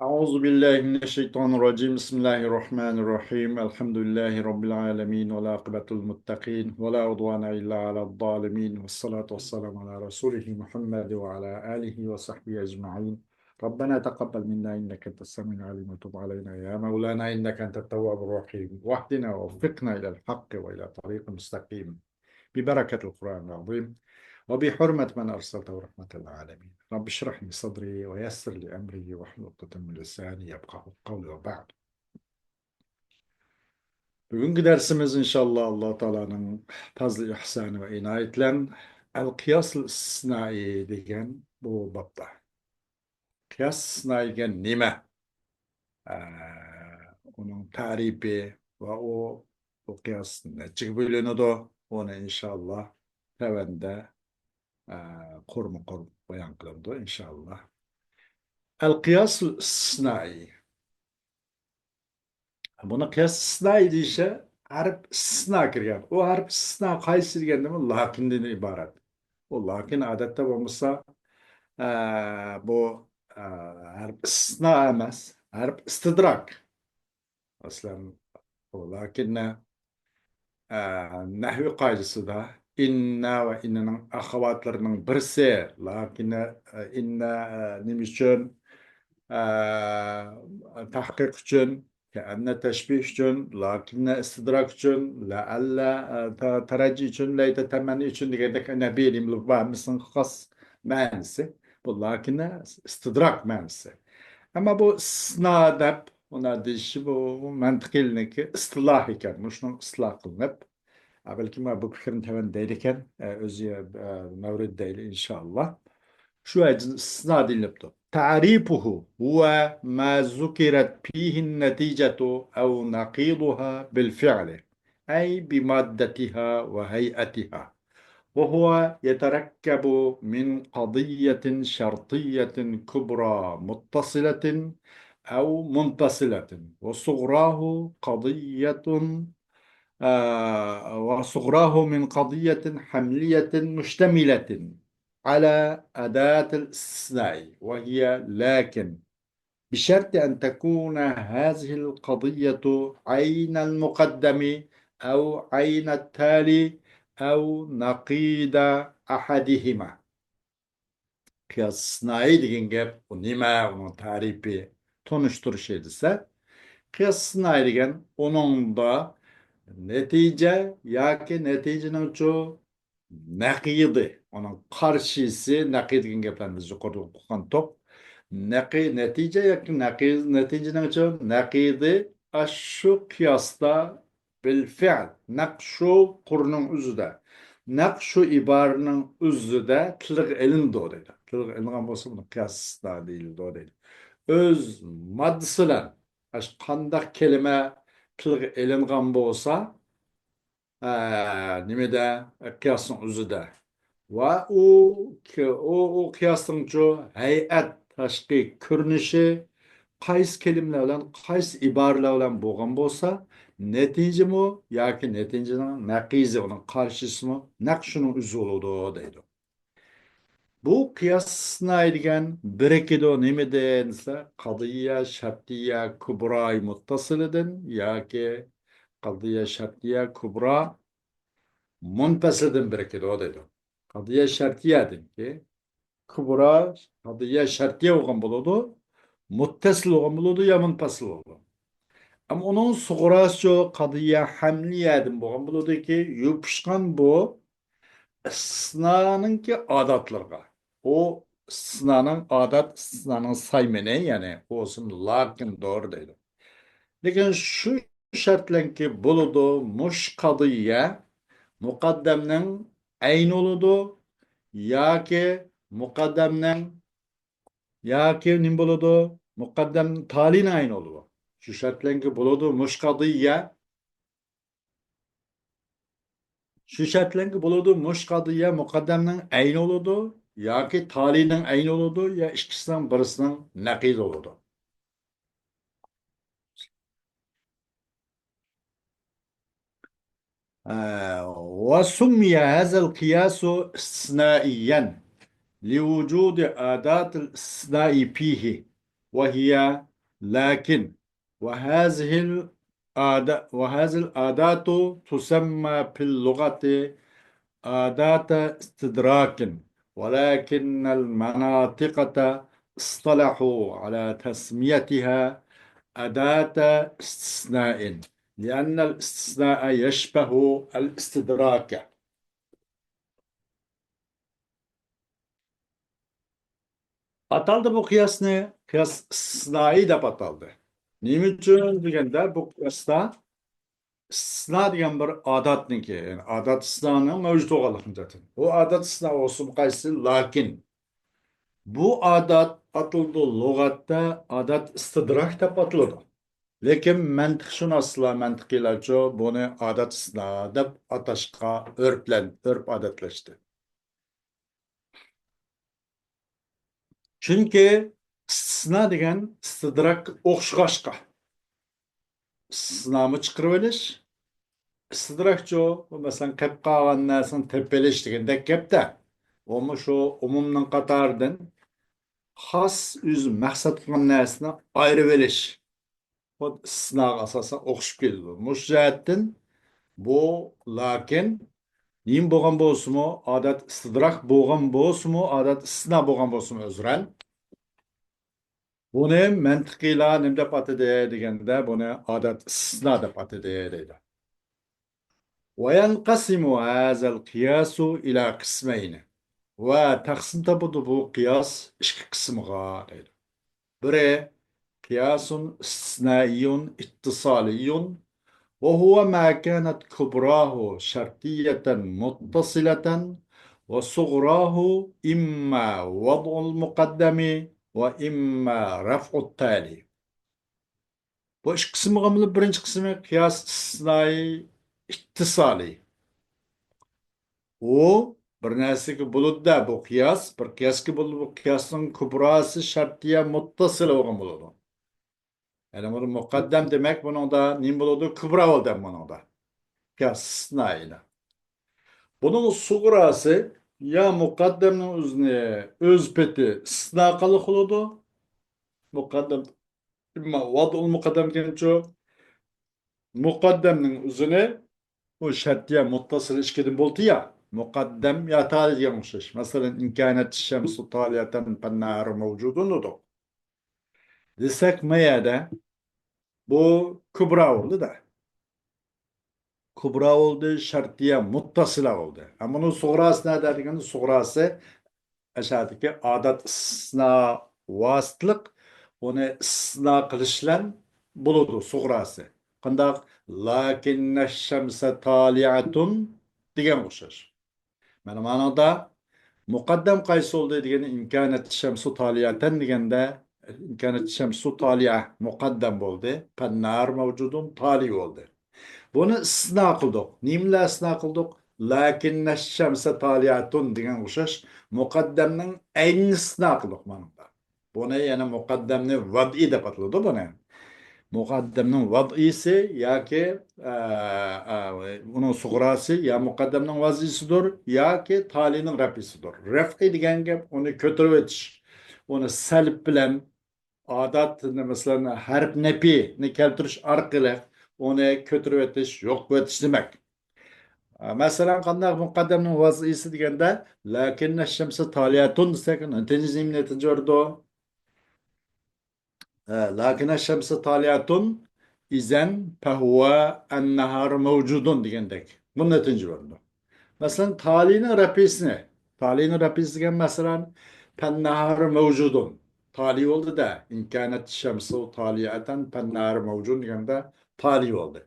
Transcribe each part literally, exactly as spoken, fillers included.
أعوذ بالله من الشيطان الرجيم. بسم الله الرحمن الرحيم. الحمد لله رب العالمين، والعاقبة للمتقين، ولا عدوان إلا على الظالمين، والصلاة والسلام على رسوله محمد وعلى آله وصحبه أجمعين. ربنا تقبل منا إنك أنت السميع العليم، وتب علينا يا مولانا إنك أنت التواب الرحيم، واهدنا ووفقنا إلى الحق وإلى طريق مستقيم. ببركة القرآن العظيم وبحرمة من أرسلته رحمة للعالمين. رب اشرح لي صدري ويسر لي أمري واحلل عقدة من لساني يفقهوا قولي وبعد. بۈگۈنكى دەرسىمىز ئىنشاللا ئاللا تائالانىڭ پەزلى ئىھسانى ۋە ئىنايىتى بىلەن ئەل-قىياسۇل ئىستىسنائى دېگەن بۇ بابتا. قىياس ئىستىسنا دېگەن نېمە؟ ئە، ئۇنىڭ تەرىپى ۋە ئۇ، ئۇ قىياس نەچچىگە بۆلۈنىدۇ؟ ئۇنى ئىنشاللا تۆۋەندە، ئە، قۇرمۇ قۇر بايان قىلىنىدۇ ئىنشاللا. ئەل-قىياسۇل ئىستىسنائى. بۇنى قىياس ئىستىسنائى دېيىشى ھەرپ ئىستىسنا كىرگەن. ئۇ ھەرپ ئىستىسنا قايسى دېگەندىمۇ لەكىندىن ئىبارەت. ئۇ لەكىن ئادەتتە بولمىسا، ئە، بۇ، ئە، ھەرپ ئىستىسنا ئەمەس، ھەرپ ئىستىدراك. مەسىلەن، بۇ لەكىننى، ئە، نەھۋى قائىدىسىدا ئىننە ۋە ئىننىنىڭ ئەخەۋاتلىرىنىڭ بىرسى، لەكىننى، ئە، ئىننە، ئە، نېمە ئۈچۈن، ئە، تەھقىق ئۈچۈن، كەئەننە تەشبىھ ئۈچۈن، لەكىننە ئىستىدراك ئۈچۈن، لەئەللە، ئە، تە-، تەرەججى ئۈچۈن، لەيتە تەمەننى ئۈچۈن دېگەندەك نەھۋى ئىلىملىرى بار، ھەممىسىنىڭ خاس مەنىسى. بۇ لەكىننە ئىستىدراك مەنىسى. ئەمما بۇ ئىستىسنا دەپ ئۇنى دېيىشى بۇ، بۇ مەنتىقىيلىكنىڭكى ئىستىلاھى ئىكەن. مۇشۇنىڭ ئىستىلاھ قىلىنىپ، ئە، بەلكىم بۇ پىكىرنى تۆۋەندە دەيدىكەن، ئە، ئۆزى، ئە، مەۋرىدى دەيلى ئىنشاللا. شۇ ئىستىسنا دېيىلىپتۇ. تعريفه هو ما ذكرت فيه النتيجة أو نقيضها بالفعل، أي بمادتها وهيئتها، وهو يتركب من قضية شرطية كبرى متصلة أو منفصلة، وصغراه قضية، آه، وصغراه من قضية حملية مشتملة على أداة الاستثناء، وهي لكن، بشرط أن تكون هذه القضية عين المقدم أو عين التالي أو نقيض أحدهما. قىياس ئىستىسنائى دېگەن گەپ، ئۇ نېمە، ئۇنىڭ تەرىپى، تونۇشتۇرۇشى دېسە، قىياس ئىستىسنائى دېگەن ئۇنىڭدا نەتىجە ياكى نەتىجىنىڭچۇ نەقىدى، ئۇنىڭ قارشىسى، نەقىد دېگەن گەپلەرنى بىز يۇقىرىدا ئوقۇغانتۇق. نەقى-، نەتىجە ياكى نەقىد، نەتىجىنىڭچۇ نەقىدى ئاشۇ قىياستا بىل فېئىل، نەق شۇ قۇرنىڭ ئۆزىدە، نەق شۇ ئىبارىنىڭ ئۆزىدە تىلغا ئېلىنىدۇ دەيدۇ. تىلغا ئېلىنغان بولسا، بۇنى قىياس ئىستىسنا دېيىلىدۇ دەيدۇ. ئۆز ماددىسى بىلەن ئاشۇ قانداق كەلىمە تىلغا ئېلىنغان بولسا، ئە، نېمىدە؟ قىياسنىڭ ئۆزىدە. ۋە ئۇ، ئۇ، ئۇ قىياسنىڭچۇ ھەيئەت، تاشقى كۆرۈنۈشى، قايسى كەلىمىلەر بىلەن، قايسى ئىبارىلەر بىلەن بولغان بولسا، نەتىجىمۇ ياكى نەتىجىنىڭ نەقىزى، ئۇنىڭ قارشىسىمۇ نەق شۇنىڭ ئۆزى بولىدۇ، دەيدۇ. بۇ قىياس ئىستىسنائى دېگەن بىرىكىدۇ نېمىدىن دېسە، قەزىيە شەرتىيە كۇبراي مۇتتەسىلىدىن ياكى قەزىيە شەرتىيە كۇبرا مۇنپەسىلدىن بىرىكىدۇ دەيدۇ. قەزىيە شەرتىيەدىنكى كۇبرا قەزىيە شەرتىيە بولغان بولىدۇ، مۇتتەسىل بولغان بولىدۇ يا مۇنپەسىل بولىدۇ. ئەمما ئۇنىڭ سۇغراسىچۇ قەزىيە ھەملىيەدىن بولغان بولىدۇكى، يوپۇشقان بۇ ئىستىسنانىڭكى ئادەتلىرىگە. ئۇ ئىستىسنانىڭ ئادەت، ئىستىسنانىڭ سايمىنى، يەنى ئۇ ئىسىم لەكىندۇر دەيدۇ. لېكىن شۇ شەرتلەنكى بولىدۇ، مۇش قەزىيە مۇقەددەمنىڭ ئەينى بولىدۇ ياكى مۇقەددەمنىڭ، ياكى نېمە بولىدۇ؟ مۇقەددەم تالىينىڭ ئەينى بولىدۇ. شۇ شەرتلەنكى بولىدۇ، مۇش قەزىيە شۇ شەرتلەنكى بولىدۇ، مۇش قەزىيە مۇقەددەمنىڭ ئەينى بولىدۇ ياكى تالىينىڭ ئەينى بولىدۇ يا ئىككىسىنىڭ بىرسىنىڭ نەقىزى بولىدۇ. ئە، وسمي هذا القياس استثنائيا لوجود أداة الاستثناء فيه. وهي لكن. وهذه الأدا-، وهذه الأداة تسمى في اللغة أداة استدراك، ولكن المناطقة اصطلحوا على تسميتها أداة استثناء، لأن الاستثناء يشبه الاستدراك. ئاتالدى بۇ قىياسنى، قىياس ئىستىسنائىي دەپ ئاتالدى. نېمە ئۈچۈن دېگەندە، بۇ قىياستا ئىستىسنا دېگەن بىر ئادەتنىڭكى، يەنى ئادەت ئىستىسنانىڭ مەۋجۇت بولغانلىقىنى ئېيتىدۇ. بۇ ئادەت ئىستىسنا بولسىمۇ قايسى؟ لەكىن. بۇ ئادەت ئاتىلىدۇ، لۇغەتتە ئادەت ئىستىدراك دەپ ئاتىلىدۇ. لېكىن مەنتىقشۇناسلار، مەنتىقىيلارچۇ بۇنى ئادەت ئىستىسنا دەپ ئاتاشقا ئۆرپلەن-، ئۆرپ-ئادەتلەشتى. چۈنكى ئىستىسنا دېگەن ئىستىدراكقا ئوخشىغاچقا، ئىستىسنامۇ چىقىرىۋېلىش، ئىستىدراكچۇ، بۇ مەسىلەن، قېلىپ قالغان نەرسىنى تېپىۋېلىش دېگەندەك گەپتە. ئۇمۇ شۇ ئومۇمنىڭ قاتارىدىن خاس ئۆزى مەقسەت قىلغان نەرسىنى ئايرىۋېلىش. خۇددى ئىستىسناغا ئاساسەن ئوخشىشىپ كېتىدۇ. مۇشۇ جەھەتتىن بۇ لەكىن نېمە بولغان بولسىمۇ، ئادەت ئىستىدراك بولغان بولسىمۇ، ئادەت ئىستىسنا بولغان بولسىمۇ، ئۆزرەن، بۇنى مەنتىقىيلار نېمە دەپ ئاتىدى دېگەندە، بۇنى ئادەت ئىستىسنا دەپ ئاتىدى دەيدۇ. وينقسم هذا القياس إلى قسمين. ۋە تەقسىم تاپىدۇ بۇ قىياس ئىككى قىسىمغا دەيدۇ. بىرى، قىياسۇن ئىستىسنائىيۇن ئىتتىسالىيۇن، وهو ما كانت كبراه شرطية متصلة وصغراه إما وضع المقدم وإما رفع التالي. بۇ ئىككى قىسىمغا بۆلۈپ، بىرىنچى قىسمى قىياس ئىستىسنائىي ئىتتىسالىي. ئۇ بىر نەرسىگە بولىدۇ-دە، بۇ قىياس، بىر قىياسكە بولىدۇ، بۇ قىياسنىڭ كۇبراسى شەرتىيە مۇتتەسىلە بولغان بولىدۇ. يەنى بۇنى مۇقەددەم دېمەك، بۇنىڭدا نېمە بولىدۇ؟ كۇبرا بولىدۇ ھەم بۇنىڭدا. قىياس ئىستىسنائىيدا. بۇنىڭ سۇغراسى يا مۇقەددەمنىڭ ئۆزىنى، ئۆز پېتى ئىستىسنا قىلىدۇ. مۇقەددەم، ئىمما ۋەدئۇل مۇقەددەم دېگەنچۇ، مۇقەددەمنىڭ ئۆزىنى، ئۇ شەرتىيە مۇتتەسىل ئىككىدىن بولدى يا، مۇقەددەم يا تالىي دېگەن ئوخشاش. مەسىلەن، ئىن كانەت شەمسۇ تالىيەتەن پەننەھارۇ مەۋجۇدۇن دېدۇق. دېسەك، ما يەردە بۇ كۇبرا بولدى-دە. كۇبرا بولدى، شەرتىيە مۇتتەسىلە بولدى. ئەمما بۇنىڭ سۇغراسى نەدە دېگەندە، سۇغراسى ئەشەدىكى ئادەت ئىستىسنا ۋاسىتىلىق ئۇنى ئىستىسنا قىلىش بىلەن بولىدۇ سۇغراسى. قانداق؟ لەكىننە شەمسە تالىئەتۇن دېگەنگە ئوخشاش. مانا مانىڭدا مۇقەددەم قايسى بولدى دېگەندە، ئىن كانەت شەمسۇ تالىئەتەن دېگەندە، ئىن كانەت شەمسۇ تالىئە مۇقەددەم بولدى، پەننار مەۋجۇدۇن تالىي بولدى. بۇنى ئىستىسنا قىلدۇق. نېمە بىلەن ئىستىسنا قىلدۇق؟ لەكىننە شەمسە تالىئەتۇن دېگەنگە ئوخشاش مۇقەددەمنىڭ ئەينىنى ئىستىسنا قىلدۇق مانىڭدا. بۇنى يەنە مۇقەددەمنى ۋەدئى دەپ ئاتىلىدۇ بۇنى. مۇقەددەمنىڭ ۋەدئىسى ياكى، ئە، ئە، ئۇنىڭ سۇغراسى يا مۇقەددەمنىڭ ۋەزئىسىدۇر ياكى تالىينىڭ رەپئىسىدۇر. رەفئى دېگەن گەپ ئۇنى كۆتۈرۈۋېتىش. ئۇنى سەلب بىلەن ئادەت، مەسىلەن، ھەرپ نەپىنى كەلتۈرۈش ئارقىلىق ئۇنى كۆتۈرۈۋېتىش، يوق قىلىۋېتىش دېمەك. مەسىلەن، قانداق مۇقەددەمنىڭ ۋەزئىسى دېگەندە، لەكىننە شەمسە تالىيەتۇن دېسەك، نەتىجە نېمە نەتىجە بېرىدۇ؟ ھە، لەكىننە شەمسە تالىيەتۇن، ئىزەن پەھۇۋە ئەننەھار مەۋجۇدۇن دېگەندەك. بۇ نەتىجە بېرىدۇ. مەسىلەن، تالىينىڭ رەپىسىنى، تالىينىڭ رەپىسى دېگەن، مەسىلەن، پەننەھار مەۋجۇدۇن. تالىي بولدى-دە، ئىن كانەت شەمسۇ تالىئەتەن پەننەھار مەۋجۇدۇن دېگەندە تالىي بولدى.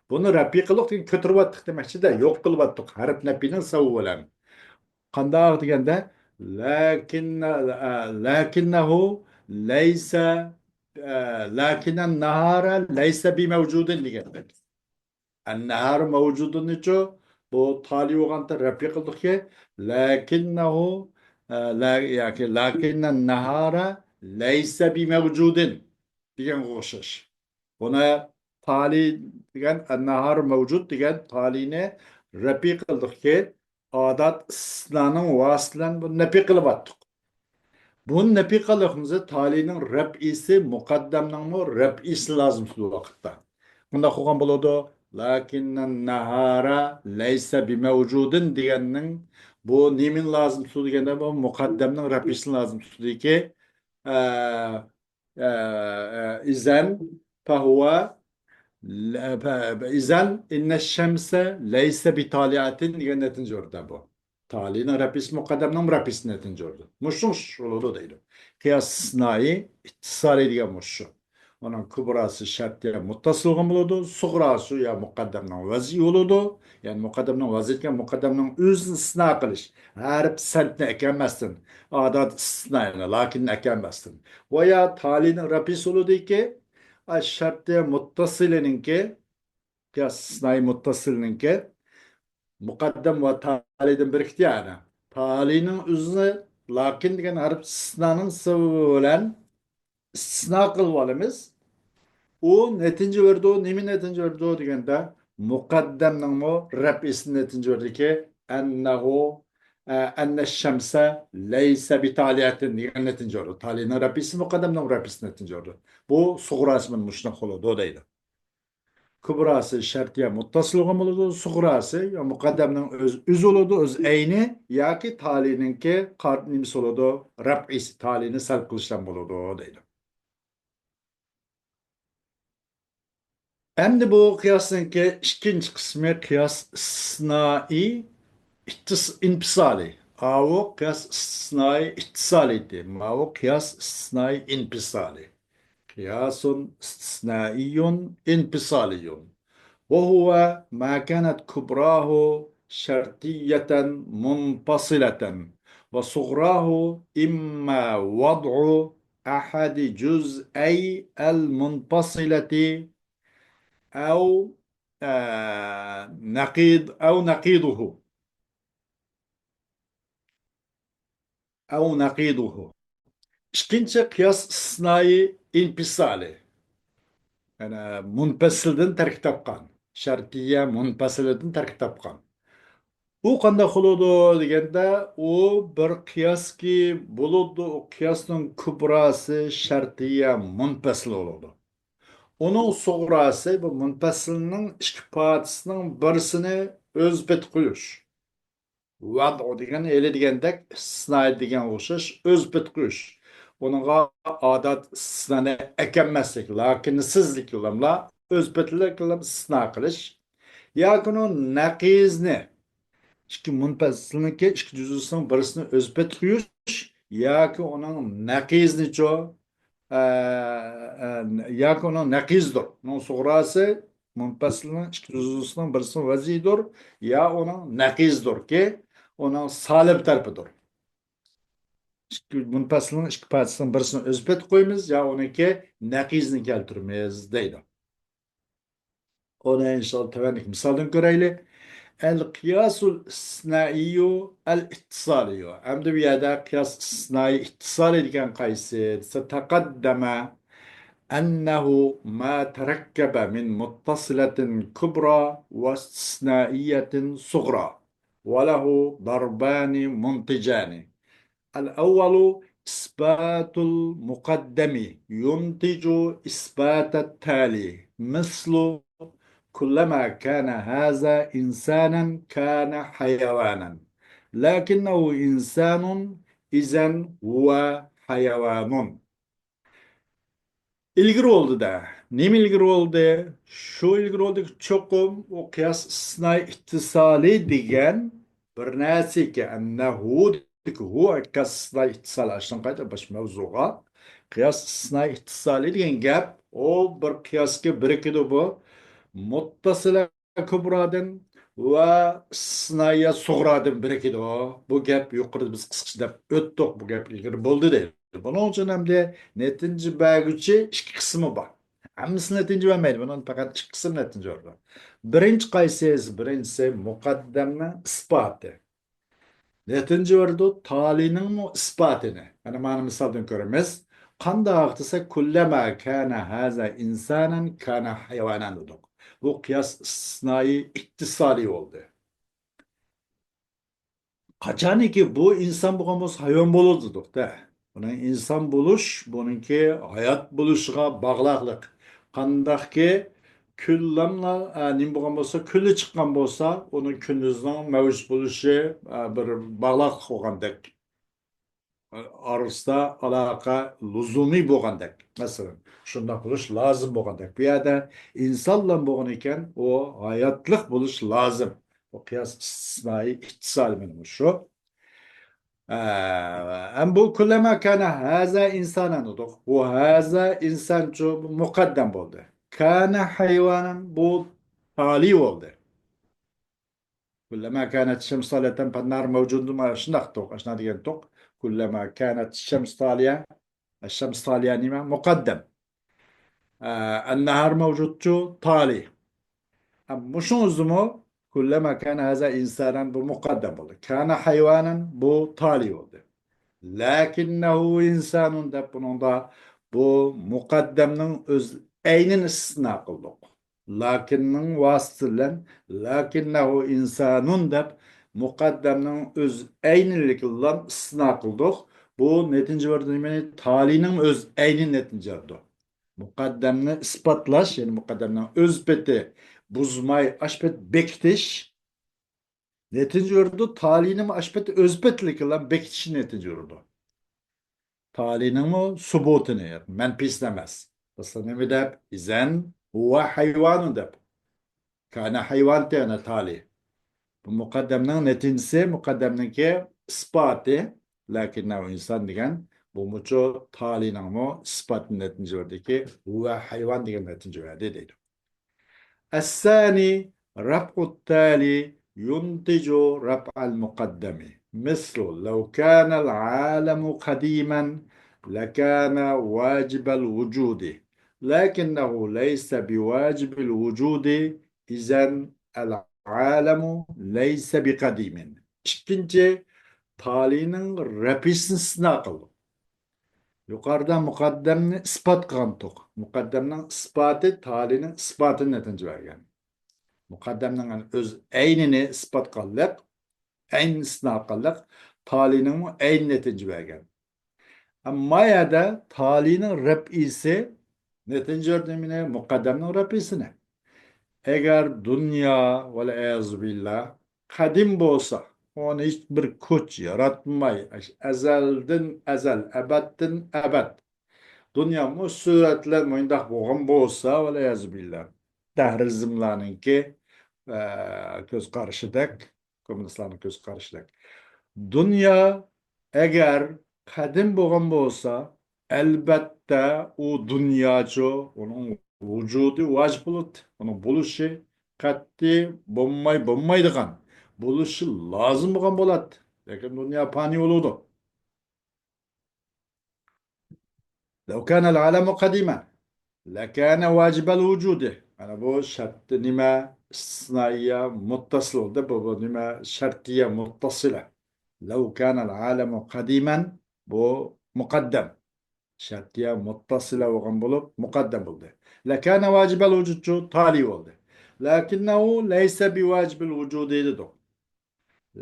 بۇنى رەپى قىلدۇق دېگەن كۆتۈرۈۋەتتۇق دېمەكچىدە، يوق قىلىۋەتتۇق ھەرپ نەپىنىڭ سەۋەبى بىلەن. قانداق دېگەندە، لەكىننە-، ئە، لەكىننەھۇ لەيسە، ئە، لەكىننەن نەھارە لەيسە بىمەۋجۇدىن دېگەندەك. ئەننەھار مەۋجۇدۇننىچۇ، بۇ تالىي بولغاندا رەپى قىلدۇقكى، لەكىننەھۇ، ئە، لە-، ياكى لەكىننەن نەھارە لەيسە بىمەۋجۇدىن دېگەنگە ئوخشاش. بۇنى تالىي دېگەن، ئەننەھار مەۋجۇد دېگەن تالىينى رەپى قىلدۇقكى، ئادەت ئىستىسنانىڭ ۋاسىتە بىلەن بۇنى نەپى قىلىۋاتتۇق. بۇنى نەپى قىلىۋاتىمىز، تالىينىڭ رەپئىسى مۇقەددەمنىڭمۇ رەپئىسى لازىم شۇ ۋاقىتتا. بۇنداق قىلغان بولىدۇ. لەكىننەن نەھارە لەيسە بىمەۋجۇدىن دېگەننىڭ بۇ نېمىنى لازىم تۇتىدۇ دېگەندە، بۇ مۇقەددەمنىڭ رەپئىسىنى لازىم تۇتىدۇكى، ئە، ئە، ئە، ئىزەن فەھۇۋە لە-، فە-، ئىزەن ئىننە شەمسە لەيسە بىتالىئەتىن دېگەن نەتىجە بۇ. تالىينىڭ رەپئىسى مۇقەددەمنىڭ رەپئىسى نەتىجە بولىدۇ. مۇشۇ بولىدۇ دەيدۇ. قىياس ئىستىسنائى ئىتتىسالىي دېگەن مۇشۇ. ئۇنىڭ كۇبراسى شەرتىيە مۇتتەسىل بولىدۇ، سۇغراسى يا مۇقەددەمنىڭ ۋەزى بولىدۇ. يەنى مۇقەددەمنىڭ ۋەزى دېگەن مۇقەددەمنىڭ ئۆزىنى ئىستىسنا قىلىش. ھەرپ سەنتنى ئەكەلمەستىن، ئادەت ئىستىسنائىنى، لەكىننى ئەكەلمەستىن. ۋە يا تالىينىڭ رەپئىسى بولىدۇكى، ئا، شەرتىيە مۇتتەسىلىنىڭكى قىياس ئىستىسنائى مۇتتەسىلنىڭكى مۇقەددەم ۋە تالىيدىن بىرىكتى يەنى. تالىينىڭ ئۆزىنى لەكىن دېگەن ھەرپ ئىستىسنانىڭ سەۋەبى بىلەن ئىستىسنا قىلىپ ئالىمىز. ئۇ نەتىجە بېرىدۇ. نېمە نەتىجە بېرىدۇ دېگەندە، مۇقەددەمنىڭمۇ رەپئىسى نەتىجە بېرىدۇكى، ئەننەھۇ، ئە، ئەننە شەمسە لەيسە بىتالىئەتىن دېگەن نەتىجە بېرىدۇ. تالىينىڭ رەپئىسى مۇقەددەمنىڭ رەپئىسى نەتىجە بېرىدۇ. بۇ سۇغراسى مانا مۇشۇنداق بولىدۇ دەيدۇ. كۇبراسى شەرتىيە مۇتتەسىل بولىدۇ، سۇغراسى يا مۇقەددەمنىڭ ئۆز، ئۆزى بولىدۇ، ئۆز ئەينى ياكى تالىينىڭكى قارت نېمىسى بولىدۇ، رەپئىسى، تالىينى سەلب قىلىشلام بولىدۇ دەيدۇ. ئەمدى بۇ قىياسنىڭكى ئىككىنچى قىسمى قىياس ئىستىسنائى ئىتتىس-، ئىنپىسالى. ئاۋۇ قىياس ئىستىسنائى ئىتتىسالىيتى. ماۋۇ قىياس ئىستىسنائى ئىنپىسالى. قىياسۇن ئىستىسنائىيۇن ئىنپىسالىيۇن. وهو ما كانت كبراه شرطية منفصلة وصغراه إما وضع أحد جزئي المنفصلة أو، آه، نقيض، أو نقيضه. ئەۋ نەقىدۇھۇ. ئىككىنچى قىياس ئىستىسنائى ئىنپىسالى. يەنى مۇنپەسىلدىن تەركىب تاپقان. شەرتىيە مۇنپەسىلىدىن تەركىب تاپقان. ئۇ قانداق بولىدۇ دېگەندە، ئۇ بىر قىياسكى بولىدۇ، ئۇ قىياسنىڭ كۇبراسى شەرتىيە مۇنپەسىل بولىدۇ. ئۇنىڭ سۇغراسى، بۇ مۇنپەسىلنىڭ ئىككى پارچىسىنىڭ بىرسىنى ئۆز پېتى قويۇش. ۋەدئۇ دېگەن، ھېلى دېگەندەك، ئىستىسنا دېگەن ئوخشاش، ئۆز پېتى قويۇش. ئۇنىڭغا ئادەت ئىستىسنانى ئەكەلمەسلىك، لەكىنسىزلىك بىلەنلا ئۆز پېتىلىك بىلەن ئىستىسنا قىلىش. ياكى ئۇنىڭ نەقىزنى، ئىككى مۇنپەسىلنىڭكى ئىككى جۈزئىسىنىڭ بىرسىنى ئۆز پېتى قويۇش، ياكى ئۇنىڭ نەقىزنىچۇ، ئە، ئە، ياكى ئۇنىڭ نەقىزدۇر. ئۇنىڭ سۇغراسى مۇنپەسىلنىڭ ئىككى جۈزئىسىنىڭ بىرسىنىڭ ۋەزىدۇر، يا ئۇنىڭ نەقىزدۇركى، ئۇنىڭ سالىب تەرىپىدۇر. ئىككى، مۇنپەسىلنىڭ ئىككى پارچىسىنىڭ بىرسىنى ئۆز پېتى قويىمىز، يا ئۇنىڭكى نەقىزنى كەلتۈرىمىز دەيدۇ. ئۇنى ئىنشاللا تۆۋەندىكى مىسالدىن كۆرەيلى. القياس الاستثنائي الاتصالي. ئەمدى بۇ يەردە قىياس ئىستىسنائى ئىتتىسالى دېگەن قايسى دېسە، تەقەددەمە أنه ما تركب من متصلة كبرى واستثنائية صغرى وله ضربان منتجان. الأول إثبات المقدم ينتج إثبات التالي، مثل: كلما كان هذا إنسانا كان حيوانا، لكنه إنسان، إذن هو حيوان. ئىلگىرى بولدى-دە. نېمە ئىلگىرى بولدى؟ شۇ ئىلگىرى بولدى، چوقۇم ئۇ قىياس ئىستىسنائى ئىتتىسالى دېگەن بىر نەرسىكى، ئەننەھۇ دېدىكى، ھۇ قىياس ئىستىسنائى ئىتتىسالى، ئاشۇنىڭ قايتا باش مەۋزۇغا. قىياس ئىستىسنائى ئىتتىسالى دېگەن گەپ، ئۇ بىر قىياسكە بىرىكىدۇ بۇ. مۇتتەسىلە كۇبرادىن ۋە ئىستىسنائىيە سۇغرادىن بىرىكىدۇ. بۇ گەپ يۇقىرىدا بىز قىسقىچە دەپ ئۆتتۇق، بۇ گەپ ئىلگىرى بولدى دەيدۇ. بۇنىڭ ئۈچۈن ئەمدى نەتىجە بەرگۈچى ئىككى قىسمى بار. ھەممىسى نەتىجە بەرمەيدۇ، بۇنىڭ پەقەت ئىككى قىسىم نەتىجە بېرىدۇ. بىرىنچى قايسى؟ بىرىنچىسى مۇقەددەمنىڭ ئىسپاتى. نەتىجە بېرىدۇ، تالىينىڭمۇ ئىسپاتىنى. مانا، مانا مىسالدىن كۆرىمىز. قانداق دېسە، كلما كان هذا إنسانا كان حيوانا دېدۇق. بۇ قىياس ئىستىسنائى ئىتتىسالى بولدى. قاچانكى بۇ ئىنسان بولغان بولسا، ھايۋان بولىدۇ دېدۇق-دە. ئۇنىڭ ئىنسان بولۇش، بۇنىڭكى ھايات بولۇشىغا باغلىقلىق. قانداقكى كۈنلەملا، ئە، نېمە بولغان بولسا، كۈنلا چىققان بولسا، ئۇنىڭ كۈندۈزنىڭ مەۋجۇت بولۇشى، ئە، بىر باغلىقلىق بولغاندەك. ئارىسىدا ئالاقە لۇزۇمىي بولغاندەك. مەسىلەن، شۇنداق بولۇش لازىم بولغاندەك. بۇ يەردە ئىنسانلا بولغان ئىكەن، ئۇ ھاياتلىق بولۇش لازىم. بۇ قىياس ئىستىسنائىي ئىتتىسالى مانا شۇ. ئە، ئەم بۇ كۇللەما كانە ھازا ئىنسانەن دېدۇق. بۇ ھازا ئىنسانچۇ مۇقەددەم بولدى. كانە ھايۋانەن بۇ تالىي بولدى. كلما كانت الشمس طالية فالنهار موجود، ما شۇنداق توق، ئاشنا دېگەن توق. كلما كانت الشمس طالية، الشمس طالية نېمە؟ مۇقەددەم. ئە، النهار مەۋجۇتچۇ، تالىي. ئە، مۇشۇ ئۆزىمۇ كلما كان هذا إنسانا بۇ مۇقەددەم بولدى. كان حيوانا بۇ تالىي بولدى. لكنه إنسان دەپ بۇنىڭدا بۇ مۇقەددەمنىڭ ئۆز ئەينىنى ئىستىسنا قىلدۇق. لكننىڭ ۋاسىتىسى بىلەن لكنه إنسان دەپ مۇقەددەمنىڭ ئۆز ئەينىلىكىنى ئىستىسنا قىلدۇق. بۇ نەتىجە بېرىدۇ نېمىنى؟ تالىينىڭ ئۆز ئەينى نەتىجە بېرىدۇ. مۇقەددەمنى ئىسپاتلاش، يەنى مۇقەددەمنىڭ ئۆز پېتى بۇزماي، ئاشۇ پېتى بېكىتىش نەتىجە بېرىدۇ. تالىينىڭ ئاشۇ پېتى ئۆز پېتىلىكىلا بېكىتىشى نەتىجە بېرىدۇ. تالىينىڭمۇ سۇبۇتىنى، مەنپىسىنى ئەمەس. بولسا نېمە دەپ؟ إذن هو حيوان دەپ. كان حيوان تېنا تالىي. بۇ مۇقەددەمنىڭ نەتىجىسى، مۇقەددەمنىڭكى ئىسپاتى، لكنه إنسان دېگەن، بۇمۇچۇ تالىينىڭمۇ ئىسپاتى نەتىجە بېرىدىكى، هو حيوان دېگەن نەتىجە بەردى دەيدۇ. الثاني رفع التالي ينتج رفع المقدم. مثل لو كان العالم قديما لكان واجب الوجود، لكنه ليس بواجب الوجود، إذن العالم ليس بقديم. ئىككىنچى، تالىينىڭ رەپئىسىنى ئىستىسنا قىلدۇق. يۇقىرىدا مۇقەددەمنى ئىسپات قىلغانتۇق. مۇقەددەمنىڭ ئىسپاتى تالىينىڭ ئىسپاتىنى نەتىجە بەرگەن. مۇقەددەمنىڭ ئۆز ئەينىنى ئىسپات قىلغانلىق، ئەينىنى ئىستىسنا قىلغانلىق، تالىينىڭمۇ ئەينى نەتىجە بەرگەن. ئەمما يەردە تالىينىڭ رەپئىسى نەتىجە بەردى نېمىنى؟ مۇقەددەمنىڭ رەپئىسىنى. ئەگەر دۇنيا، ۋەلئىيازۇ بىللا، قەدىم بولسا، ئۇنى ھېچ بىر كۈچ ياراتماي، ئەزەلدىن ئەزەل، ئەبەدتىن ئەبەد دۇنيا مۇشۇ سۈرەت بىلەن مۇنداق بولغان بولسا، ۋەلئىيازۇ بىللا، دەھرىزملارنىڭكى، ئە، كۆز قارىشىدەك، كوممۇنىستلارنىڭ كۆز قارىشىدەك. دۇنيا ئەگەر قەدىم بولغان بولسا، ئەلبەتتە ئۇ دۇنياچۇ، ئۇنىڭ ۋۇجۇدى ۋاجىپ بولىدۇ. ئۇنىڭ بولۇشى قەتئىي بولماي، بولمايدىغان، بولۇشى لازىم بولغان بولاتتى. لېكىن دۇنيا پانىي بولىدۇ. لو كان العالم قديما لكان واجب الوجود. مانا بۇ شەرت نېمە؟ ئىستىسنائىيە مۇتتەسىل بولدى. بۇ، بۇ نېمە؟ شەرتىيە مۇتتەسىلە. لو كان العالم قديما، بۇ مۇقەددەم. شەرتىيە مۇتتەسىلە بولغان بولۇپ، مۇقەددەم بولدى. لكان واجب الوجودچۇ تالىي بولدى. لكنه ليس بواجب الوجود دېدۇق.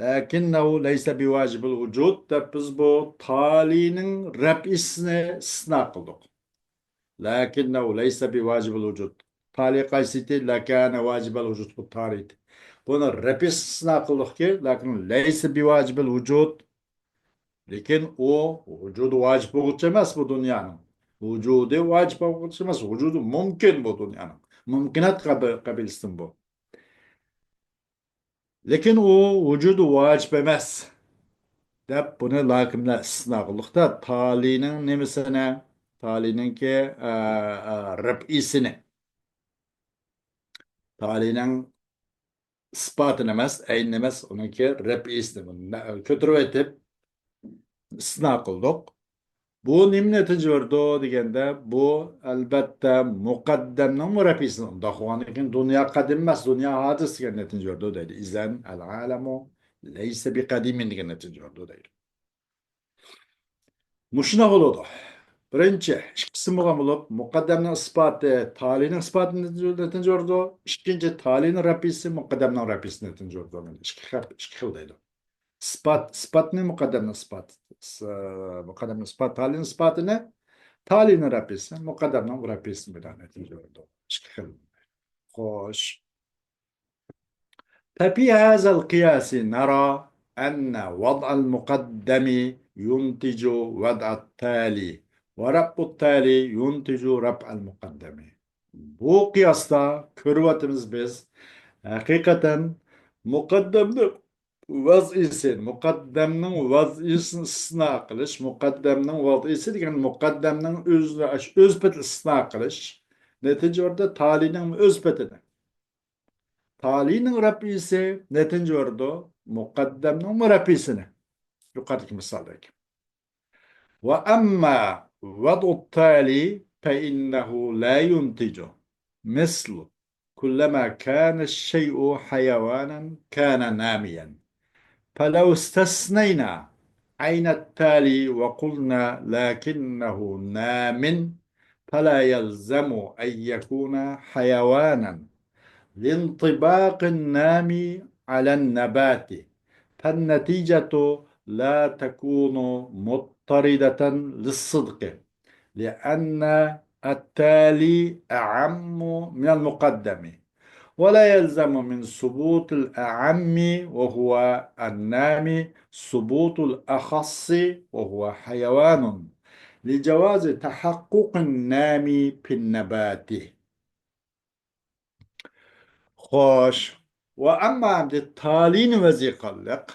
لكنه ليس بواجب الوجود دەپ بىز بۇ تالىينىڭ رەپئىسىنى ئىستىسنا قىلدۇق. لكنه ليس بواجب الوجود. تالىي قايسىتى؟ لكان واجب الوجود بۇ تالىيدى. بۇنى رەپئىسىنى ئىستىسنا قىلدۇقكى، لكن ليس بواجب الوجود. لېكىن ئۇ ۋۇجۇدى ۋاجىپ بولغۇچى ئەمەس بۇ دۇنيانىڭ. ۋۇجۇدى ۋاجىپ بولغۇچى ئەمەس، ۋۇجۇدى مۇمكىن بۇ دۇنيانىڭ. مۇمكىنات قابىلىسىدىن بۇ. لېكىن ئۇ ۋۇجۇدى ۋاجىپ ئەمەس دەپ بۇنى لەكىن بىلەن ئىستىسنا قىلدۇقتا، تالىينىڭ نېمىسىنى؟ تالىينىڭكى، ئە، ئە، رەپئىسىنى. تالىينىڭ ئىسپاتىنى ئەمەس، ئەينىنى ئەمەس، ئۇنىڭكى رەپئىسىنى بۇنى نە-، كۆتۈرۈۋېتىپ ئىستىسنا قىلدۇق. بۇ نېمە نەتىجە بېرىدۇ دېگەندە، بۇ ئەلبەتتە مۇقەددەمنىڭمۇ رەپئىسىنى، ئۇنداق بولغاندىكىن دۇنيا قەدىم ئەمەس، دۇنيا ھادىس دېگەن نەتىجە بېرىدۇ دەيدۇ. إذن العالم ليس بقديم دېگەن نەتىجە بېرىدۇ دەيدۇ. مۇشۇنداق بولىدۇ. بىرىنچى، ئىككى قىسىم بولغان بولۇپ، مۇقەددەمنىڭ ئىسپاتى تالىينىڭ ئىسپاتىنى نەتىجە بېرىدۇ. ئىككىنچى، تالىينىڭ رەپئىسى مۇقەددەمنىڭ رەپئىسىنى نەتىجە بېرىدۇ. ئىككى خىل، ئىككى خىل دەيدۇ. ئىسپات، ئىسپاتنى مۇقەددەمنىڭ ئىسپاتى، س-، مۇقەددەمنىڭ ئىسپات، تالىينىڭ ئىسپاتىنى، تالىينىڭ رەپئىسى، مۇقەددەمنىڭ رەپئىسى بىلەن نەتىجە بېرىدۇ. ئىككى خىل. خوش. ففي هذا القياس نرى أن وضع المقدم ينتج وضع التالي، ورفع التالي ينتج رفع المقدم. بۇ قىياستا كۆرۈۋاتىمىز بىز، ھەقىقەتەن مۇقەددەمنىڭ ۋەزئىسى، مۇقەددەمنىڭ ۋەزئىسىنى ئىستىسنا قىلىش، مۇقەددەمنىڭ ۋەزئىسى دېگەن مۇقەددەمنىڭ ئۆز، ئۆز پېتىنى ئىستىسنا قىلىش، نەتىجە بېرىدۇ، تالىينىڭ ئۆز پېتىنى. تالىينىڭ رەپئىسى نەتىجە بېرىدۇ، مۇقەددەمنىڭمۇ رەپئىسىنى. يۇقىرىدىكى مىسالدەك. وأما وضع التالي فإنه لا ينتج، مثل: كلما كان الشيء حيوانا كان ناميا. فلو استثنينا عين التالي وقلنا لكنه نام، فلا يلزم أن يكون حيوانا لانطباق النام على النبات، فالنتيجة لا تكون مضطردة للصدق، لأن التالي أعم من المقدم، ولا يلزم من ثبوت الأعم وهو النام ثبوت الأخص وهو حيوان، لجواز تحقق النام في النبات. خوش. ۋە ئەمما ئەمدى تالىينى ۋەزى قىللىق.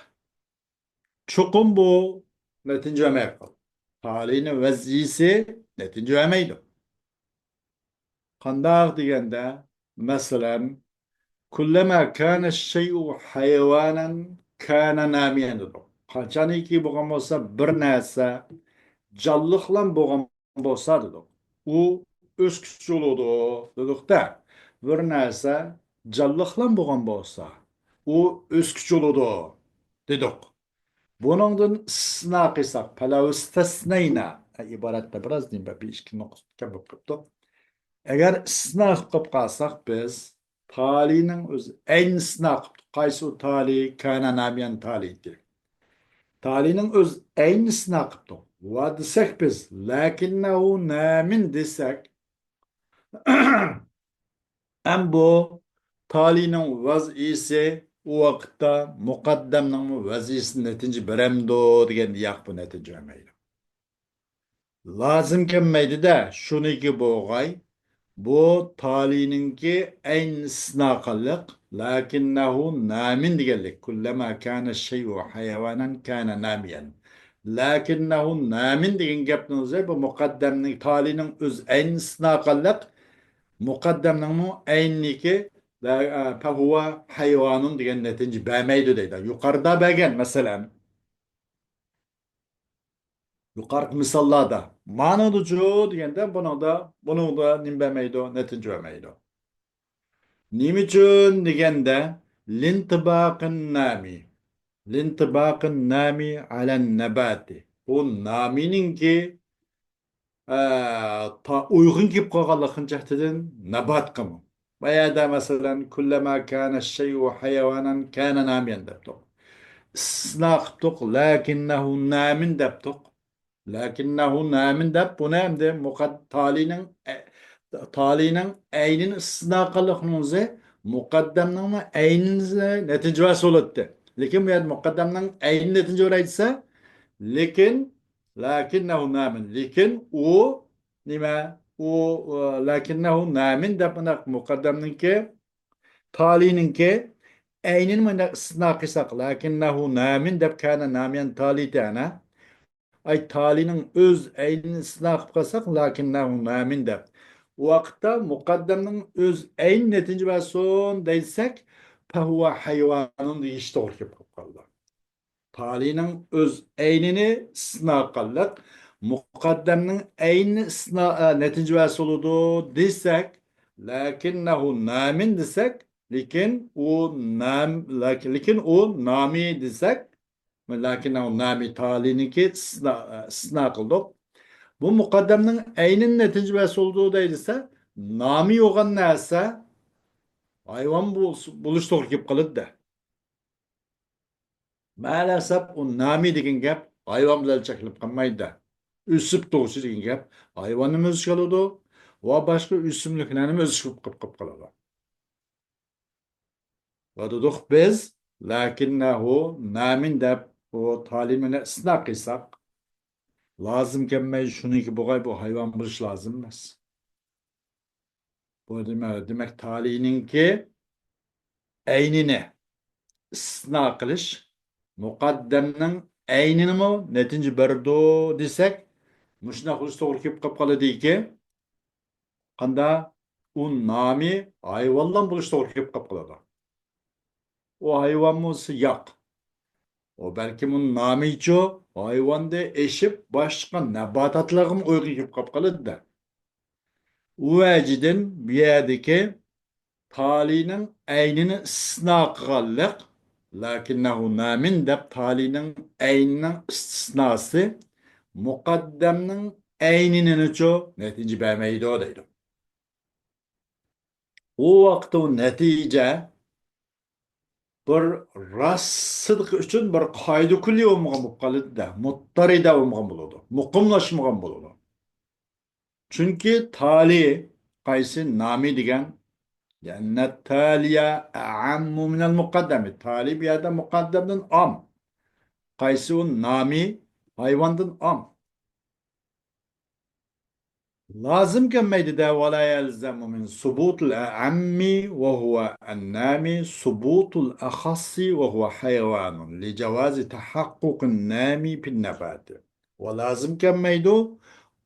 چوقۇم بۇ نەتىجە بەرمەي قالدى. تالىينىڭ ۋەزىيىسى نەتىجە بەرمەيدۇ. قانداق دېگەندە، مەسىلەن، كلما كان الشيء حيوانا كان ناميا دېدۇق. قاچانكى بولغان بولسا، بىر نەرسە جانلىقلا بولغان بولسا دېدۇق، ئۇ ئۆسكۈچ بولىدۇ دېدۇق-تە. بىر نەرسە جانلىقلا بولغان بولسا، ئۇ ئۆسكۈچ بولىدۇ دېدۇق. بۇنىڭدىن ئىستىسنا قىلساق، فلو استثنينا، ئىبارەتتە بىراز نېمە بىر ئىككى نۇقتا كەم بولۇپ قاپتۇ. ئەگەر ئىستىسنا قىلىپ قالساق بىز، تالىينىڭ ئۆزى ئەينىنى ئىستىسنا قىپتۇ. قايسى ئۇ تالىي؟ كان ناميا تالىيى. تالىينىڭ ئۆز ئەينىنى ئىستىسنا قىپتۇ. ۋە دېسەك بىز، لكنه نام دېسەك، ئەم بۇ تالىينىڭ ۋەزىيىسى ئۇ ۋاقىتتا مۇقەددەمنىڭمۇ ۋەزىيىسىنى نەتىجە بېرەمدۇ دېگەندە، ياق، بۇ نەتىجە بەرمەيدۇ. لازىم كەلمەيدۇ-دە، شۇنىكى بولغاي. بۇ تالىينىڭكى ئەينىنى ئىستىسنا قىللىق، لكنه نام دېگەنلىك. كلما كان الشيء حيوانا كان ناميا. لكنه نام دېگەن گەپنىڭ ئۆزى بۇ مۇقەددەمنىڭ، تالىينىڭ ئۆز ئەينىنى ئىستىسنا قىللىق، مۇقەددەمنىڭمۇ ئەينىكى، فهو حيوان دېگەن نەتىجە بەرمەيدۇ دەيدۇ. يۇقىرىدا بەرگەن، مەسىلەن. يۇقىرىقى مىساللاردا مانىڭدىچۇ دېگەندە، بۇنىڭدا، بۇنىڭدا نېمە بەرمەيدۇ؟ نەتىجە بەرمەيدۇ. نېمە ئۈچۈن دېگەندە، لانطباق النام. لانطباق النام على النبات. بۇ نامىنىڭكى، ئە، تا-، ئۇيغۇن كېلىپ قالغانلىقىنىڭ جەھىتىدىن ناباتقىمۇ. بايادا مەسىلەن، كلما كان الشيء حيوانا كان ناميا دەپتۇق. ئىستىسنا قىپتۇق، لكنه نام دەپتۇق. لكنه نام دەپ، بۇنى ئەمدى مۇقەد-، تالىينىڭ، ئە، تالىينىڭ ئەينىنى ئىستىسنا قىلىقنىڭ ئۆزى مۇقەددەمنىڭمۇ ئەينىنى نەتىجە بەرسە بولاتتى. لېكىن بۇ يەردە مۇقەددەمنىڭ ئەينىنى نەتىجە بېرەي دېسە، لېكىن، لكنه نام. لېكىن ئۇ نېمە؟ ئۇ، ئۇ، لكنه نام دەپ مۇنداق مۇقەددەمنىڭكى، تالىينىڭكى ئەينىنى مۇنداق ئىستىسنا قىلساق، لكنه نام دەپ كان ناميا تالىيى تەنە. ئاي، تالىينىڭ ئۆز ئەينىنى ئىستىسنا قىلىپ قالساق، لكنه نام دەپ. ئۇ ۋاقىتتا مۇقەددەمنىڭ ئۆز ئەينى نەتىجە بەرسۇن دەيسەك، فهو حيوان دېيىش توغرا كېلىپ قالىدۇ. تالىينىڭ ئۆز ئەينىنى ئىستىسنا قىللىق، مۇقەددەمنىڭ ئەينىنى ئىستىسنا، ئە، نەتىجە بەرسە بولىدۇ دېسەك، لكنه نام دېسەك، لېكىن ئۇ نام، لېكىن، لېكىن ئۇ نامى دېسەك، لكنه نام تالىينىڭكى ئىستىسنا، ئە، ئىستىسنا قىلدۇق. بۇ مۇقەددەمنىڭ ئەينىنى نەتىجە بەرسە بولىدۇ دەي دېسە، نامى يوغان نەرسە ھايۋان بولس-، بولۇش توغرا كېلىپ قالىدۇ-دە. مەلەسەپ ئۇ نامى دېگەن گەپ ھايۋان بىلەن چەكلىنىپ قالمايدۇ. ئۆسۈپ تۇرغۇچى دېگەن گەپ ھايۋاننىمۇ ئۆز ئىچىگە ئالىدۇ ۋە باشقا ئۆسۈملۈكلەرنىمۇ ئۆز ئىچىگە قاپ-، قاپ-، قالىدۇ. ۋە دېدۇق بىز، لەكىننەھۇ نامىن دەپ ئۇ تالىينى ئىستىسنا قىلساق، لازىم كەلمەي شۇنىڭكى بولغاي، بۇ ھايۋان بولۇش لازىم ئەمەس. بۇ دېمە-، دېمەك، تالىينىڭكى ئەينىنى ئىستىسنا قىلىش، مۇقەددەمنىڭ ئەينىنىمۇ نەتىجە بېرىدۇ دېسەك، مۇشۇنداق بولۇش توغرا كېلىپ قاپ قالىدىكى، قاندا ئۇ نامى ھايۋانلام بولۇش توغرا كېلىپ قاپ قالىدۇ. ئۇ ھايۋان بولسا ياق. ئۇ بەلكىم ئۇ نامىچۇ ھايۋاندىن ئېشىپ باشقا ناباتاتلارغىمۇ ئۇيغۇن كېلىپ قاپ قالىدۇ-دە. ئۇ ۋەجىدىن بۇ يەردىكى تالىينىڭ ئەينىنى ئىستىسنا قىلغانلىق، لەكىننەھۇ نامىن دەپ تالىينىڭ ئەينىنىڭ ئىستىسناسى مۇقەددەمنىڭ ئەينىنىچۇ نەتىجە بەرمەيدۇ دەيدۇ. ئۇ ۋاقىتتا ئۇ نەتىجە بىر راستلىقى ئۈچۈن بىر قائىدە كۈللى بولمىغان بولۇپ قالىدۇ-دە، مۇتتەرىدە بولمىغان بولىدۇ، مۇقىملاشمىغان بولىدۇ. چۈنكى تالىي قايسى نامى دېگەن، لأن التالي أعم من المقدم. تالىي بۇ يەردە مۇقەددەمدىن ئام. قايسى ئۇ نامى ھايۋاندىن ئام. لازىم كەلمەيدۇ-دە، ولا يلزم من ثبوت الأعم وهو النامي ثبوت الأخص وهو حيوان لجواز تحقق النامي في النبات. ۋە لازىم كەلمەيدۇ،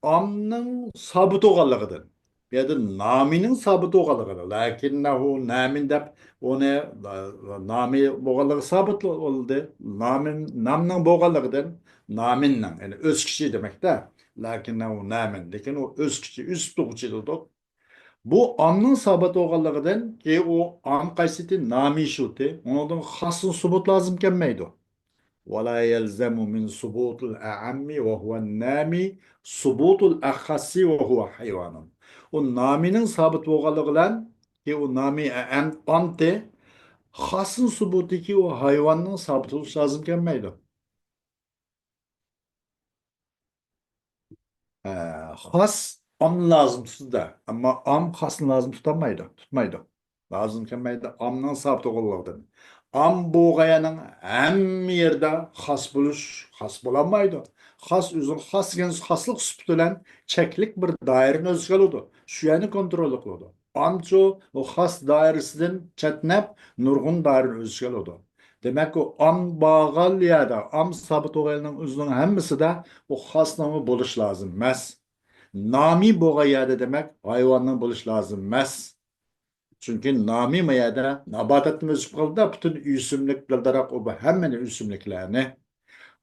ئامنىڭ سابىت بولغانلىقىدىن. بۇ يەردە نامىنىڭ سابىت بولغانلىقىدىن. لەكىننەھۇ نامىن دەپ ئۇنى، ئە، نامى بولغانلىقى سابىت بولدى. نامىن، نامنىڭ بولغانلىقىدىن، نامىننىڭ، يەنى ئۆز كۈچى دېمەكتە. لەكىننەھۇ نامىن، لېكىن ئۇ ئۆز كۈچى، ئۆسۈپ تۇرغۇچى دېدۇق. بۇ ئامنىڭ سابىت بولغانلىقىدىن كېيىن ئۇ ئام قايسىتى؟ نامى شۇتى. ئۇنىڭدىن خاسنىڭ سۇبۇت لازىم كەلمەيدۇ. ولا يلزم من ثبوت الأعم وهو النامي ثبوت الأخص وهو حيوان. ئۇ نامىنىڭ سابىت بولغانلىقى بىلەن كېيىن ئۇ نامى ئەم-، ئامتى، خاسنىڭ سۇبۇتىكى ئۇ ھايۋاننىڭ سابىت بولۇشى لازىم كەلمەيدۇ. ئە، خاس ئامنى لازىم تۇتىدۇ، ئەمما ئام خاسنى لازىم تۇتالمايدۇ، تۇتمايدۇ. لازىم كەلمەيدۇ، ئامنىڭ سابىت بولغانلىقىدىن. ئام بولغان يەرنىڭ ھەممە يېرىدە خاس بولۇش، خاس بولالمايدۇ. خاس ئۆزىنىڭ خاس دېگەن خاسلىق سۈپىتى بىلەن چەكلىك بىر دائىرىنى ئۆز ئىچىگە ئالىدۇ. شۇ يەرنى كونترول قىلىدۇ. ئامچۇ ئۇ خاس دائىرىسىدىن چەتنەپ، نۇرغۇن دائىرىنى ئۆز ئىچىگە ئالىدۇ. دېمەك، ئۇ ئام بولغان يەردە، ئام سابىت بولغان يەرنىڭ ئۆزىنىڭ ھەممىسىدە ئۇ خاسنىڭمۇ بولۇش لازىم ئەمەس. نامى بولغان يەردە، دېمەك، ھايۋاننىڭ بولۇش لازىم ئەمەس. چۈنكى نامى ما يەردە ناباتاتنى ئۆز ئىچىگە ئالىدۇ، پۈتۈن ئۆسۈملۈك، دىلدىراق ئۇ بۇ ھەممىنى ئۆسۈملۈكلەرنى.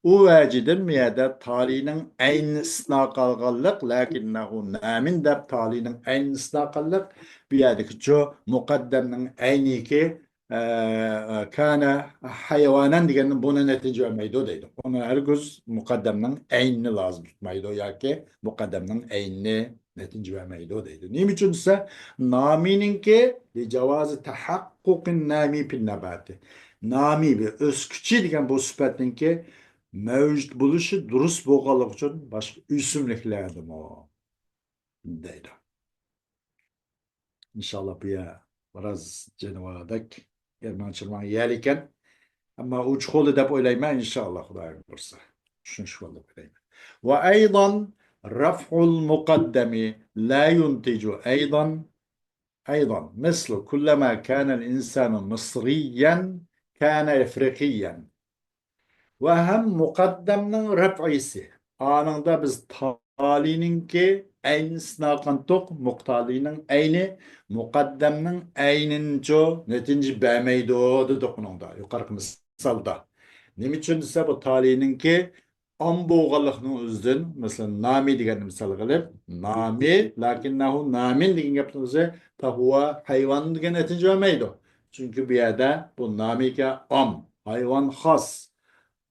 ئۇ ۋەجىدىن بۇ يەردە تالىينىڭ ئەينىنى ئىستىسنا قىلغانلىق، لەكىننەھۇ نامىن دەپ تالىينىڭ ئەينىنى ئىستىسنا قىلغانلىق، بۇ يەردىكىچۇ مۇقەددەمنىڭ ئەينىكى، ئە، كان حيوانا دېگەندىن بۇنى نەتىجە بەرمەيدۇ دەيدۇ. ئۇنى ھەرگىز مۇقەددەمنىڭ ئەينىنى لازىم تۇتمايدۇ ياكى مۇقەددەمنىڭ ئەينىنى نەتىجە بەرمەيدۇ دەيدۇ. نېمە ئۈچۈن دېسە، نامىنىڭكى لجواز تحقق النامي في النبات. نامى بىر ئۆسكۈچى دېگەن بۇ سۈپەتنىڭكى مەۋجۇت بولۇشى دۇرۇس بولغانلىقى ئۈچۈن باشقا ئۆسۈملۈكلەردىمۇ دەيدۇ. ئىنشاللا بۇ يەر بىراز جانىۋاردەك ئىرماڭ-چىرماڭ يەر ئىكەن. ئەمما ئۇچقۇلى دەپ ئويلايمەن، ئىنشاللا خۇدايىم بۇيرۇسا. چۈشىنىشكە بولىدۇ دەپ ئويلايمەن. وأيضا رفع المقدم لا ينتج أيضا، أيضا مثل كلما كان الإنسان مصريا كان إفريقيا. ۋە ھەم مۇقەددەمنىڭ رەپئىسى. ئانىڭدا بىز تالىينىڭكى ئەينىنى ئىستىسنا قىلغانتۇق، مۇقتالىينىڭ ئەينى مۇقەددەمنىڭ ئەينىنىچۇ نەتىجە بەرمەيدۇ دېدۇق ئۇنىڭدا، يۇقىرىقى مىسالدا. نېمە ئۈچۈن دېسە، بۇ تالىينىڭكى ئام بولغانلىقنىڭ ئۆزىدىن، مەسىلەن، نامى دېگەننى مىسال قىلىپ، نامى، لەكىننەھۇ نامىن دېگەن گەپنىڭ ئۆزى، فهو حيوان دېگەن نەتىجە بەرمەيدۇ. چۈنكى بۇ يەردە بۇ نامىكە ئام، ھايۋان خاس.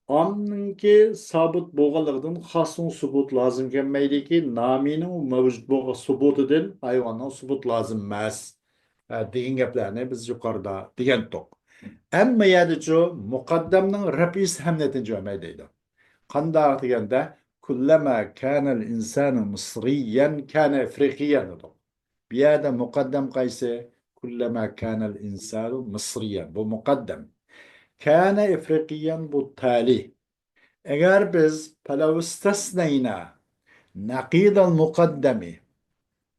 ئامنىڭكى سابىت بولغانلىقىدىن خاسنىڭ سۇبۇتى لازىم كەلمەيدىكى، نامىنىڭ مەۋجۇت بولغان سۇبۇتىدىن ھايۋاننىڭ سۇبۇتى لازىم ئەمەس. ھە، دېگەن گەپلەرنى بىز يۇقىرىدا دېگەنتۇق. ئەمما يەردىچۇ مۇقەددەمنىڭ رەپئىسى ھەم نەتىجە بەرمەي دەيدۇ. قانداق دېگەندە، كلما كان الإنسان مصريا كان إفريقيا دېدۇق. بۇ يەردە مۇقەددەم قايسى؟ كلما كان الإنسان مصريا. بۇ مۇقەددەم. كان إفريقيا بۇ تالى. ئەگەر بىز فلو استثنينا نقيض المقدم،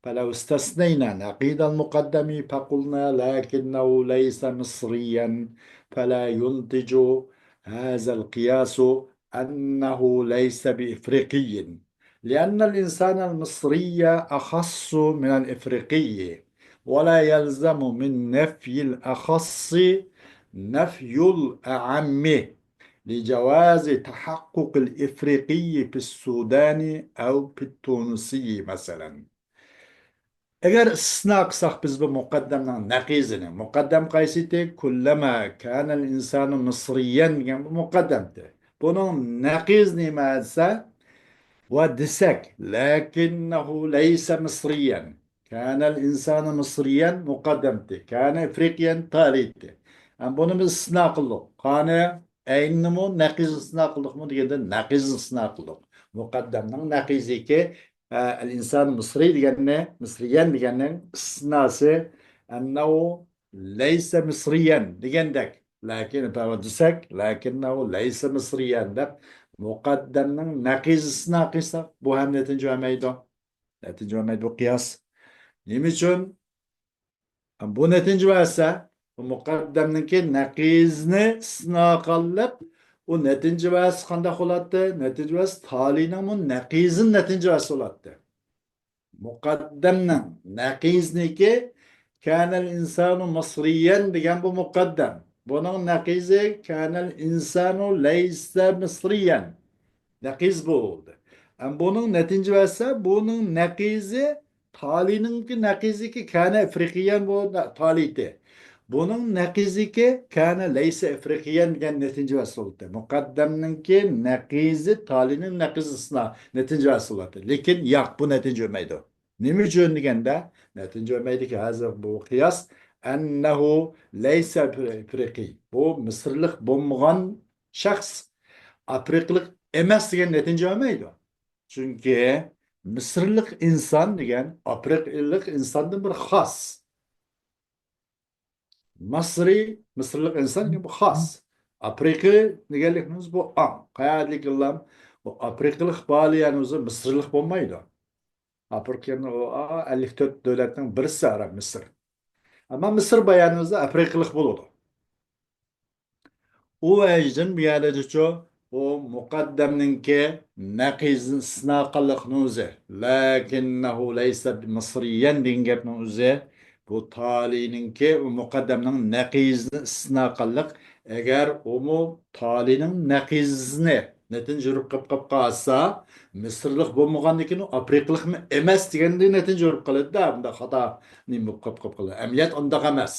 فلو استثنينا نقيض المقدم فقلنا لكنه ليس مصريا، فلا ينتج هذا القياس أنه ليس بإفريقي، لأن الإنسان المصري أخص من الإفريقي، ولا يلزم من نفي الأخص نفي الأعم، لجواز تحقق الإفريقي في السوداني أو في التونسي مثلا. ئەگەر ئىستىسنا قىلساق بىز بۇ مۇقەددەمنىڭ نەقىزىنى، مۇقەددەم قايسى ئىدى؟ كلما كان الإنسان مصريا دېگەن بۇ مۇقەددەمدى. بۇنىڭ نەقىزى نېمە دېسە، ۋە دېسەك، لكنه ليس مصريا. كان الإنسان مصريا مۇقەددەمدى. كان إفريقيا تالىدى. ھەم بۇنى بىز ئىستىسنا قىلدۇق. قانى ئەينىمۇ نەقىزنى ئىستىسنا قىلدۇقمۇ دېگەندە، نەقىزنى ئىستىسنا قىلدۇق. مۇقەددەمنىڭ نەقىزىكى، ئە، الإنسان مصري دېگەننى، مصريا دېگەننىڭ ئىستىسناسى، أنه ليس مصريا دېگەندەك. لكن، دېسەك، لكنه ليس مصريا دەپ، مۇقەددەمنىڭ نەقىزىنى ئىستىسنا قىلساق، بۇ ھەم نەتىجە بەرمەيدۇ. نەتىجە بەرمەيدۇ بۇ قىياس. نېمە ئۈچۈن؟ بۇ نەتىجە بەرسە، بۇ مۇقەددەمنىڭكى نەقىزىنى ئىستىسنا قىلىپ، ئۇ نەتىجە بەرسە قانداق بولاتتى؟ نەتىجە بەرسە، تالىنىڭمۇ نەقىزىنى نەتىجە بەرسە بولاتتى. مۇقەددەمنىڭ نەقىزنىكى كان الإنسان مصريا دېگەن بۇ مۇقەددەم. بۇنىڭ نەقىزى كان الإنسان ليس مصريا. نەقىز بولدى. ئەم بۇنىڭ نەتىجە بەرسە، بۇنىڭ نەقىزى تالىنىڭكى نەقىزىكى كان إفريقيا بۇ تالىتى. بۇنىڭ نەقىزىكى كان ليس إفريقيا دېگەن نەتىجە بەرسە بولدى. مۇقەددەمنىڭكى نەقىزى تالىنىڭ نەقىزىسىنا نەتىجە بەرسە بولاتتى. لېكىن ياق، بۇ نەتىجە بەرمەيدۇ. نېمە ئۈچۈن دېگەندە، نەتىجە بەرمەيدىكى ھازىر بۇ قىياس، أنه ليس إفريقي. بۇ مىسىرلىق بولمىغان شەخس ئافرىقىلىق ئەمەس دېگەن نەتىجە بەرمەيدۇ. چۈنكى مىسىرلىق ئىنسان دېگەن ئافرىقىلىق ئىنساندىن بىر خاس. مىسرىي، مىسىرلىق ئىنسان دېگەن بۇ خاس. ئافرىقىي دېگەنلىكىمىز بۇ ئام. قەيەردىكىلەم بۇ ئافرىقىلىق بالىيەنى ئۆزى مىسىرلىق بولمايدۇ. ئافرىقىنىڭ ئەللىك تۆت دۆلەتنىڭ بىرسى ئارا مىسىر. ئەمما مىسىر بايانىمىزدا ئافرىقىلىق بولىدۇ. ئۇ ۋەجىدىن بۇ يەردىچۇ، بۇ مۇقەددەمنىڭكى نەقىزىنى ئىستىسنا قىلىقنىڭ ئۆزى، لەكىننەھۇ لەيسە مىسرىيەن دېگەن گەپنىڭ ئۆزى، بۇ تالىينىڭكى، بۇ مۇقەددەمنىڭ نەقىزىنى ئىستىسنا قىلىق. ئەگەر ئۇمۇ تالىينىڭ نەقىزىنى نەتىجە يۈرۈپ قېلىپ قالسا، مىسىرلىق بولمىغاندىكىن ئۇ ئافرىقىلىقمۇ ئەمەس دېگەندىن نەتىجە يۈرۈپ قالىدۇ-دە، بۇنداق خاتا نېمە بولۇپ قېلىپ قالىدۇ. ئەمەلىيەت ئۇنداق ئەمەس.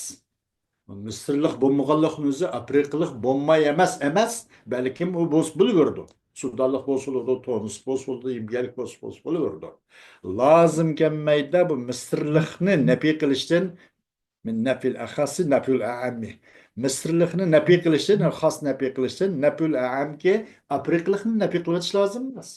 مىسىرلىق بولمىغانلىقنىڭ ئۆزى ئافرىقىلىق بولماي ئەمەس، ئەمەس، بەلكىم ئۇ بولسا بولۇۋېرىدۇ. سۇدانلىق بولسا بولىدۇ، تونۇسلۇق بولسا بولىدۇ، يىمگەلىك بولسا، بولسا بولۇۋېرىدۇ. لازىم كەلمەيدۇ، بۇ مىسىرلىقنى نەپى قىلىشتىن، من نفي الأخص نفي الأعم. مىسىرلىقنى نەپى قىلىشتىن، خاس نەپى قىلىشتىن، نەپيۇل ئەئەمكى ئافرىقىلىقنى نەپى قىلىۋېتىش لازىم ئەمەس.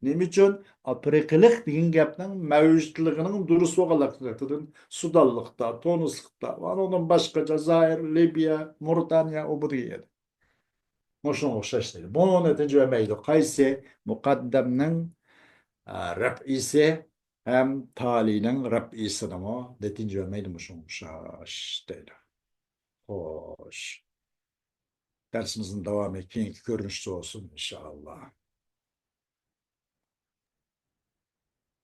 نېمە ئۈچۈن؟ ئافرىقىلىق دېگەن گەپنىڭ مەۋجۇتلۇقىنىڭ دۇرۇس بولغانلىقىدىن سۇدانلىقتا، تونۇسلۇقتا ۋە ئۇنىڭدىن باشقا جازائىر، لىبىيە، مورىتانىيە، ئۇ بۇ دېگەن يەردە. مۇشۇنىڭغا ئوخشاش دەيدۇ. بۇ نەتىجە بەرمەيدۇ. قايسى؟ مۇقەددەمنىڭ، ئا، رەپئىسى ھەم تالىينىڭ رەپئىسىنىمۇ نەتىجە بەرمەيدۇ. مۇشۇنىڭغا ئوخشاش دەيدۇ. خوش. دەرسىمىزنىڭ داۋامى كېيىنكى كۆرۈنۈشتە بولسۇن، ئىنشائاللا.